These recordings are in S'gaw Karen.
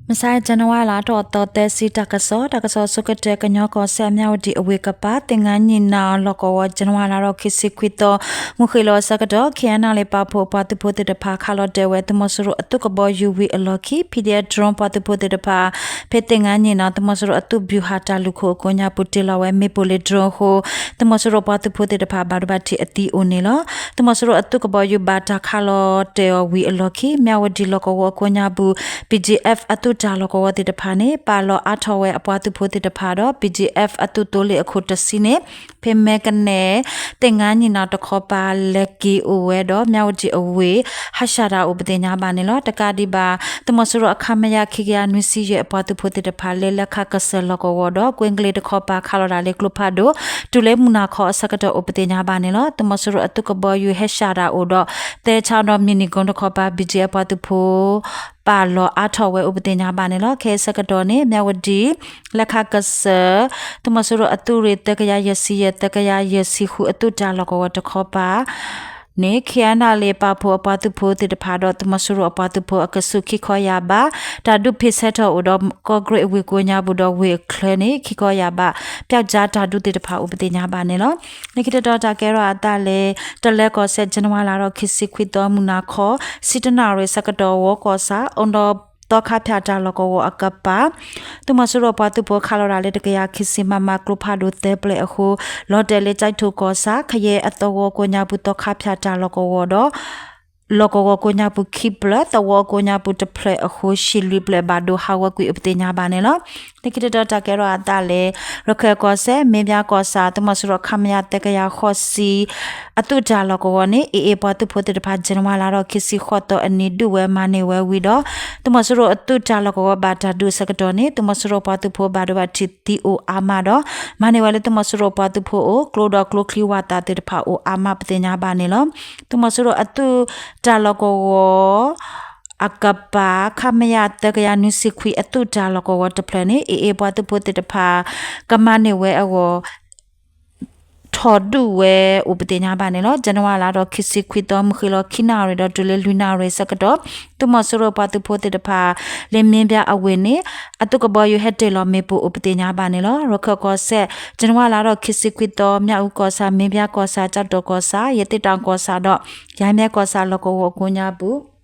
မဆါ ဇန်နဝါလါထီၣ်သီသၢဆံ တၢ်ကစီၣ်, တၢ်ကစီၣ်ဆိကတၢၢ် ကညီကီၢ်စဲၣ် မၠၣ်ဝတံၣ်အဝ့ၢ်ကပၤ သ့ၣ်ငါနံၣ်နၣ် လီၢ်ကဝီၤ ဇန်နဝါလါထီၣ်ခံဆံခွံသီ မုၢ်ဃ့ၢ်လီၤအဆၢကတီၢ် ခ့ၣ်အဲၣ်နၣ်လ့ၣ် ပာ်ဖှိၣ်အပှၤသုးဖိသ့ၣ်တဖၣ် ခးလီၤတဲာ်ဝဲ သုးမီၤစိရိၤအသုးကဘီယူၤဝံၤအလီၢ်ခံ ပီၣ်ဒံၣ်အဲၣ် drone ပှၤသုးဖိသ့ၣ်တဖၣ် ဖဲသ့ၣ်ငါနံၣ်နၣ် သုးမီၤစိရိၤအသုးဘျူၤဟၣ်တၢ်လုၢ်ခိၣ်အကိးညါပူၤ တ့ၢ်လီၤဝဲ မ့ၣ်ပိၢ်လၢ drone အဃိ သုးမီၤစိရိၤပှၤသုးဖိသ့ၣ်တဖၣ် ဘၣ်ဒိဘၣ်ထံးအသံအိၣ်န့ၣ်လီၤ. သုးမီၤစိရိၤအသုးကဘီယူၤဘၣ်တၢ်ခးလီၤတဲာ်အီၤဝံၤအလီၢ်ခံ မၠၣ်ဝတံၣ်လီၢ်ကဝီၤအကိးညါပူၤ ပီၣ်ဒံၣ်အဲၣ် အသုးတၢ်လီၢ်ကဝီၤသ့ၣ်တဖၣ်န့ၣ် ပာ်လီၤအါထီၣ်ဝဲအပှၤသုးဖိသ့ၣ်တဖၣ်ဒီး ပီၣ်ဒံၣ်အဲၣ် အသုးသိလ့ၣ်အခိၣ်တဆံန့ၣ် ဖဲမဲကနဲၣ် သ့ၣ်ငါနံၣ်နၣ်တခီပၤ လဲၤက့ၤအိၣ်ဝဲဒီး မၠၣ်ဝတံၣ်အဝ့ၢ် ဟးရှၣ်တၢ်အိၣ်ပသ့ၣ်ညါဘၣ်န့ၣ်လီၤ. တကးဒံးဘၣ် သုးမီၤစိရိၤအ ခမရ ခံကယၤနွံဆံယဲၢ် အပှၤသုးဖိသ့ၣ်တဖၣ် လၢလဲၤခးကစၢၢ်လီၢ်ကဝီၤဒီး ကွ့ကလ့တခီပၤခးလီၤတၢ်လၢကျိဖးဒိၣ် တုၤလၢမုၢ်နၤခီအဆၢကတီၢ်အိၣ်ပသ့ၣ်ညါဘၣ်န့ၣ်လီၤ. သုးမီၤစိရိၤအသုးကဘီယူၤဟဲရှၣ်တၢ်အိၣ်ဒီး သဲဆါဒီးမံၤနံၤကိတခီပၤ ဘံၣ်ကၠံၣ် အပှၤသုးဖိ ပာ်လီၤအါထီၣ်ဝဲအိၣ်ပသ့ၣ်ညါဘၣ်န့ၣ်လီၤ. ခဲအံၤဆၢကတီၢ်န့ၣ် မၠၣ်ဝတံၣ် လဲၤခးကစၢၢ် သုးမီၤစိရိၤအသုးရ့ၣ် သၢကယၤယဲၢ်ဆံယဲၢ် သၢကယၤယဲၢ်ဆံဃု အသုးတၢ်လီၢ်ကဝီၤတခီပၤန့ၣ် ခ့ၣ်အဲၣ်နၣ်လ့ၣ် ပာ်ဖှိၣ်အပှၤသုးဖိသ့ၣ်တဖၣ်ဒီး သုးမီၤစိရိၤအပှၤသုးဖိအကဆူးခံခီယၢ်ဘး တၢ်ဒုးဖ့ၣ်ဆၢထီၣ်အိၣ်ဒီး ကီၢ်ကရ့ၣ်အဝ့ၢ်ကိးညါပူၤဒီးဝ့ၢ်အချၢန့ၣ် ခံခီယၢ်ဘး ပျောက်ကျားတၢ်ဒုးသ့ၣ်တဖၣ်အိၣ်ပသ့ၣ်ညါဘၣ်န့ၣ်လီၤ. လၢခံတတီၤတၢ်ကဲထီၣ်အသးလၢ တလၢကီၢ်စဲၣ် ဇန်နဝါလါထီၣ်ခံဆံခွံသီ မုၢ်နၤခီ ဆံတနၣ်ရံၣ်ဆၢကတီၢ် ဝီကီၢ်ဆၣ် အိၣ်ဒီးသီခါဖၠၣ်တၢ်လီၢ်ကဝီၤအကပၤ သုးမီၤစိရိၤပှၤသုးဖိခးလီၤတၢ်လၢတကယၤခံဆံ မမ ကျိဖးဒိၣ်သၢပျဲၢ်အဃိ လီၤတဲာ်လၢကၠဲးထိၣ်ကီၢ်ဆၣ် ခယဲၢ်အသဝီကိးညါပူၤသီခါဖၠၣ်တၢ်လီၢ်ကဝီၤဒီး လီၢ်ကဝီၤကိးညါပူၤခံပျဲၢ် သဝီကိးညါပူၤတဖျၢၣ်အဃိ ဟံၣ်လွံၢ်ပျဲၢ်ဘၣ်ဒိဟးဂီၤကွံာ်အိၣ်ပသ့ၣ်ညါဘၣ်န့ၣ်လီၤ. လၢခံတတီၤတၢ်ကဲထီၣ်အသးလၢ ရခၢၣ်ကီၢ်စဲၣ် မ့ၢ်ဘၠါကီၢ်ဆၣ် သုးမီၤစိရိၤ ခမရ သၢကယၤဃိးဆံ အသုးတၢ်လီၢ်ကဝီၤန့ၣ် AA ပှၤသုးဖိသ့ၣ်တဖၣ် ဇန်နဝါလါထီၣ်ခံဆံဃိးသီအနံၤ ဒုးဝဲမၤန့ၢ်ဝဲဝံၤဒီး သုးမီၤစိရိၤအသုးတၢ်လီၢ်ကဝီၤဘၣ်တၢ်ဒုးအဆၢကတီၢ်န့ၣ် သုးမီၤစိရိၤပှၤသုးဖိဘၣ်ဒိဘၣ်ထံးသံအိၣ်အါမးဒီး မၤန့ၢ်ဝဲလၢသုးမီၤစိရိၤပှၤသုးဖိအအိၣ် ကျိဒီးကျိချံဝၣ်သၣ်သ့ၣ်တဖၣ်အိၣ်အါမးပသ့ၣ်ညါဘၣ်န့ၣ်လီၤ. သုးမီၤစိရိၤအသုးတၢ်လီၢ်ကဝီၤ အကပၤ ခမရ သၢကယၤနွံဆံခွံ အသုးတၢ်လီၢ်ကဝီၤတဖျၢၣ်န့ၣ် AA ပှၤသုးဖိသ့ၣ်တဖၣ် ကမၤန့ၢ်ဝဲအဂီၢ် ထီၣ်ဒုးဝဲအိၣ်ပသ့ၣ်ညါဘၣ်န့ၣ်လီၤ. ဇန်နဝါလါထီၣ်ခံဆံခွံသီ မုၢ်ဃ့ၢ်လီၤခံနၣ်ရံၣ်ဒီးတုၤလၢလွံၢ်နၣ်ရံၣ်ဆၢကတီၢ် သုးမီၤစိရိၤပှၤသုးဖိသ့ၣ်တဖၣ် လၢမ့ၢ်ဘၠါအဝ့ၢ်န့ၣ် အသုးကဘီယူၤဟဲတ့ၢ်လီၤမ့ၣ်ပိၢ်အိၣ်ပသ့ၣ်ညါဘၣ်န့ၣ်လီၤ. ရခၢၣ်ကီၢ်စဲၣ် ဇန်နဝါလါထီၣ်ခံဆံခွံသီ မၠၣ်အူကီၢ်ဆၣ် မ့ၢ်ဘၠါကီၢ်ဆၣ် ကၠီၣ်တိၣ်ကီၢ်ဆၣ် ယသ့ၣ်တၣ်ကီၢ်ဆၣ်ဒီး ယါမဲကီၢ်ဆၣ်လီၢ်ကဝီၤအကိးညါပူၤ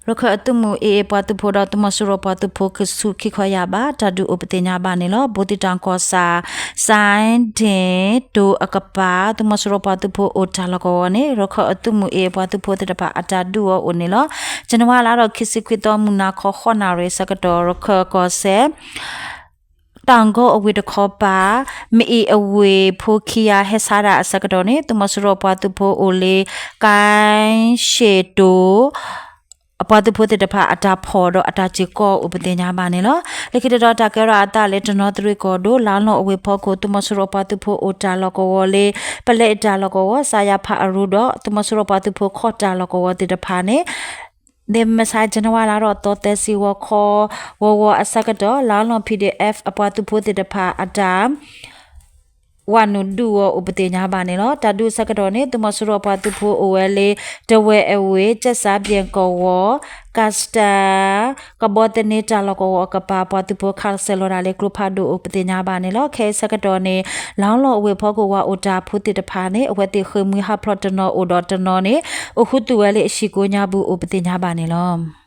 ရခၢၣ်အသုးမုၢ် AA ပှၤသုးဖိဒီးသုးမီၤစိရိၤပှၤသုးဖိကဆူးခံခီယၢ်ဘး တၢ်ဒုးအိၣ်ပသ့ၣ်ညါဘၣ်န့ၣ်လီၤ. ဘူးသ့ၣ်တၣ်ကီၢ်ဆၣ် စဲဒ့ၣ်တိၤအကပၤ သုးမီၤစိရိၤပှၤသုးဖိအိၣ်တၢ်လီၢ်ကဝီၤန့ၣ် ရခၢၣ်အသုးမုၢ် AA ပှၤသုးဖိသ့ၣ်တဖၣ်အတၢ်ဒုးအီၤအိၣ်န့ၣ်လီၤ. ဇန်နဝါလါထီၣ်ခံဆံခွံသီ မုၢ်နၤခီဃိးနၣ်ရံၣ်ဆၢကတီၢ် ရခၢၣ်ကီၢ်စဲၣ် တၢ်ကီအဝ့ၢ်တခီပၤ မအံၤအဝ့ၢ်ဖိခံယၤဟဲဆါတၢ်အဆၢကတီၢ်န့ၣ် သုးမီၤစိရိၤပှၤသုးဖိအိၣ်လၢ ကၠဲးရှ့ၣ်တိၤ အပှၤသုးဖိသ့ၣ်တဖၣ်အတၢ်ဖီၣ်ဒီးအတၢ်စ့ၢ်ကီးအိၣ်ပသ့ၣ်ညါဘၣ်န့ၣ်လီၤ. လၢခံတတီၤတၢ်ကဲထီၣ်အသးလၢတနီသရံၣ်ကီၢ်ဒိၣ် လါလီၢ်အဝ့ၢ်ဖီခိၣ် သုးမီၤစိရိၤပှၤသုးဖိအိၣ်တၢ်လီၢ်ကဝီၤလၢ ပလဲအတၢ်လီၢ်ကဝီၤ စါယါဖးအရူဒီး သုးမီၤစိရိၤပှၤသုးဖိခီၣ်တၢ်လီၢ်ကဝီၤသ့ၣ်တဖၣ်န့ၣ် ဒ်မဆါ ဇန်နဝါလါထီၣ်သီသၢဆံ ဂီၤခီ ဂီၤဂီၤအဆၢကတီၢ် လါလီၢ် PDF အပှၤသုးဖိသ့ၣ်တဖၣ်အတၢ် ဝးနုာ်ဒုးအီၤအိၣ်ပသ့ၣ်ညါဘၣ်န့ၣ်လီၤ. တၢ်ဒုးအဆၢကတီၢ်န့ၣ် သုးမီၤစိရိၤပှၤသုးဖိအိၣ်ဝဲလၢ တဝဲၢ်အဝ့ၢ် ကၠဲးစၣ်ဘျဲၣ်ကဝီၤ ကၢ်စတၢ် ကဘီသန့တၢ်လီၢ်ကဝီၤအကပၤ ပှၤသုးဖိခးဆၢလီၤတၢ်လၢကျိဖးဒိၣ်အိၣ်ပသ့ၣ်ညါဘၣ်န့ၣ်လီၤ. ခဲအံၤဆၢကတီၢ်န့ၣ် လါလီၢ်အဝ့ၢ်ဖီခိၣ် ဝၤအိၣ်တၢ်ဖိသ့ၣ်တဖၣ်န့ၣ် အဝဲသ့ၣ်ဃ့ၢ်မှံဟးဖျိးတနီၤအိၣ်ဒီးတနီၤန့ၣ် အိၣ်ဃုသူၣ်ဝဲလၢအဟံၣ်ကိးညါပူၤအိၣ်ပသ့ၣ်ညါဘၣ်န့ၣ်လီၤ.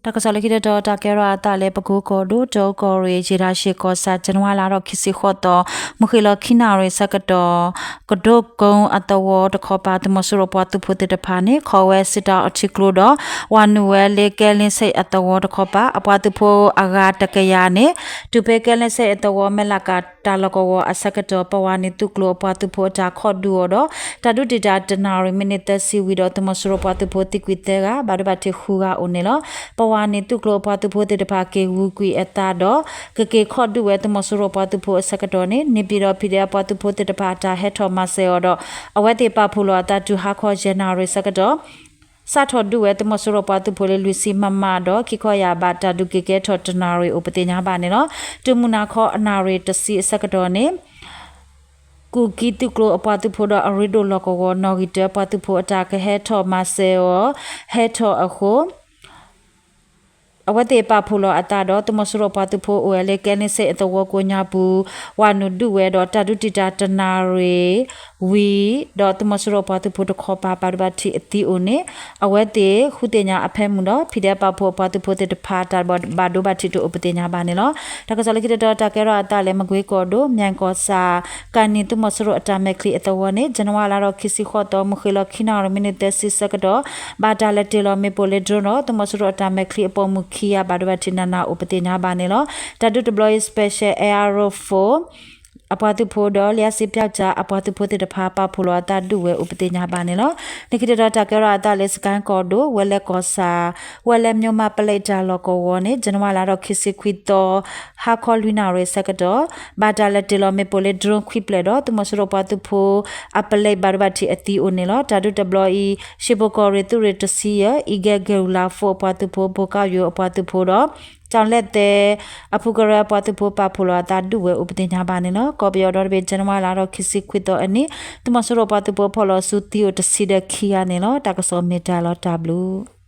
တၢ်ကစီၣ်လၢခံတတီၤ တၢ်ကဲထီၣ်အသးလၢ ပကိကီၢ်ဒိၣ် တၢ်အိၣ်ကီၢ်ရ့ၣ် ယ့ၢ်တၢ်ရှ့ၣ်ကီၢ်ဆၣ် ဇန်နဝါလါထီၣ်ခံဆံဃိးသီ မုၢ်ဃ့ၢ်လီၤခံနၣ်ရံၣ်ဆၢကတီၢ် ကဒိကၠိအသဝီတခီပၤ သုးမီၤစိရိၤပှၤသုးဖိသ့ၣ်တဖၣ်န့ၣ် ခိးဝဲစံးတၢ်အီထံကျိဒီး ဝးနုာ်ဝဲလၢကဲလ့စ့ၣ်အသဝီတခီပၤ အပှၤသုးဖိအဂၤတကယၤန့ၣ် တုၤဖဲကဲလ့စ့ၣ်အသဝီ မဲၢ်လးကၤတၢ်လီၢ်ကဝီၤအဆၢကတီၢ် ပဝးန့ၣ်သုးကျိၤအပှၤသုးဖိအတၢ်ခိးဒုးအီၤဒီး တၢ်ဒုးတံာ်တာ်တနၣ်ရံၣ် မံးနံးသၢဆံဝံၤဒီး သုးမီၤစိရိၤပှၤသုးဖိသံကွံာ်သၢဂၤ ဘၣ်ဒိဘၣ်ထံးဃုဂၤအိၣ်န့ၣ်လီၤ. ပဝးန့ၣ်သုးကျိၤအပှၤသုးဖိသ့ၣ်တဖၣ်က့ၤဂုာ်ကွံာ်အသးဒီး ကက့ၤခိးဒုးဝဲသုးမီၤစိရိၤပှၤသုးဖိအဆၢကတီၢ်န့ၣ် န့ၣ်ပၠံၣ်ဒီး PDF အပှၤသုးဖိသ့ၣ်တဖၣ်အတၢ်ဟဲထီၣ်မၤစၢၤအီၤဒီး အဝဲသ့ၣ်ပာ်ဖှိၣ်လီၤအသးတုၤဟါခီယဲၢ်နၣ်ရံၣ်ဆၢကတီၢ် စးထီၣ်ဒုးဝဲသုးမီၤစိရိၤပှၤသုးဖိလၢလွံၢ်ဆံ မမ ဒီး ခံခီယၢ်ဘး တၢ်ဒုးက့ၤကဲထီၣ်တနၣ်ရံၣ်အိၣ်ပသ့ၣ်ညါဘၣ်န့ၣ်လီၤ. တုၤမုၢ်နၤခီအနၣ်ရံၣ်တဆံအဆၢကတီၢ်န့ၣ် ကူၣ်ကံသုးကျိၤအပှၤသုးဖိဒီးအရ့ဒိၣ်လီၢ်ကဝီၤ နီၣ်ဂံၢ်တၢ ပှၤသုးဖိအတၢ်ကဟဲထီၣ်မၤစၢၤအီၤ ဟဲထီၣ်အဃိ အဝဲသ့ၣ်ပာ်ဖှိၣ်လီၤအသးဒီး သုးမီၤစိရိၤပှၤသုးဖိအိၣ်ဝဲလၢ ကဲန့စ့ၣ်အသဝီကိးညါပူၤ ဝၤနုာ်ဒုးဝဲဒီး တၢ်ဒုးတံာ်တာ်တနၣ်ရံၣ်ဝံၤ ဒီးသုးမီၤစိရိၤပှၤသုးဖိတခီပၤ ဘၣ်ဒိဘၣ်ထံးအသံအိၣ်န့ၣ် အဝဲသ့ၣ်ဃုသ့ၣ်ညါအဖၢမုၢ်ဒီး ဖံးဒဲးပာ်ဖှိၣ်အပှၤသုးဖိသ့ၣ်တဖၣ် တၢ်ဘၣ်ဒိဘၣ်ထံးတအိၣ်ပသ့ၣ်ညါဘၣ်န့ၣ်လီၤ. တၢ်ကစီၣ်လၢခံတတီၤ တၢ်ကဲထီၣ်အသးလၢ မကွ့ကီၢ်ဒိၣ် မၠဲၣ်ကီၢ်ဆၣ် ကၣ်နံၣ်သုးမီၤစိရိၤအတၢ်မဲာ်ချံအသဝီန့ၣ် ဇန်နဝါလါဒီးခံဆံဃိးသီ မုၢ်ဃ့ၢ်လီၤခံနၣ်ရံၣ် မံးနံးသၢဆံဆၢကတီၢ် ဘၣ်တၢ်လဲၤတ့ၢ်လီၤမ့ၣ်ပိၢ်လၢ drone ဒီး သုးမီၤစိရိၤအတၢ်မဲာ်ချံအပိာ်မုၣ်ခံဂၤ ဘၣ်ဒိဘၣ်ထံးနးနးအိၣ်ပသ့ၣ်ညါဘၣ်န့ၣ်လီၤ. တၢ်ဒုးတဘျီအံၤ Special Air Force အပှၤသုးဖိဒီး လံာ်စံပျောက်ကျား အပှၤသုးဖိသ့ၣ်တဖၣ် ပာ်ဖှိၣ်လီၤအသးဒုးဝဲအိၣ်ပသ့ၣ်ညါဘၣ်န့ၣ်လီၤ. လၢခံတတီၤ တၢ်ကဲထီၣ်အသးလၢ စကဲၣ်ကီၢ်ဒိၣ် ဝဲလဲၣ်ကီၢ်ဆၣ် ဝဲလဲၣ် မၠိၣ်မးပလဲတၢ်လီၢ်ကဝီၤန့ၣ် ဇန်နဝါလါဒီးခံဆံခွံသီ ဟါခီလွံၢ်နၣ်ရံၣ်ဆၢကတီၢ် ဘၣ်တၢ်လဲၤတ့ၢ်လီၤမ့ၣ်ပိၢ်လၢ drone ခွံဖျၢၣ်ဒီး သုးမီၤစိရိၤပှၤသုးဖိအပလဲဘၣ်ဒိဘၣ်ထံးအသံအိၣ်န့ၣ်လီၤ. တၢ်ဒုးတဘျီအံၤ ရှ့ဘိၣ်ကီၢ်ရ့ၣ်သုးရ့ၣ်တဆံယဲၢ် Eagle Guerrilla Force အပှၤသုးဖိ ဘိၣ်ကၣ်ယိၤအပှၤသုးဖိဒီး ကၠီၣ်လဲၣ်သဲ အဖုကရၢအပှၤသုးဖိ ပာ်ဖှိၣ်လီၤအသးဒုးဝဲအိၣ်ပသ့ၣ်ညါဘၣ်န့ၣ်လီၤ. ကီၢ်ပယီၤဒီတဘ့ၣ် ဇန်နဝါလါဒီးခံဆံခွံသီအနံၤ သုးမီၤစိရိၤပှၤသုးဖိဖီၣ်လီၤဆူသံအိၣ်တဆံဒီးခံဂၤန့ၣ်လီၤ. တၢ်ကစီၣ်မ့ၢ်တၢ်လီၤတၢ်ဘျုး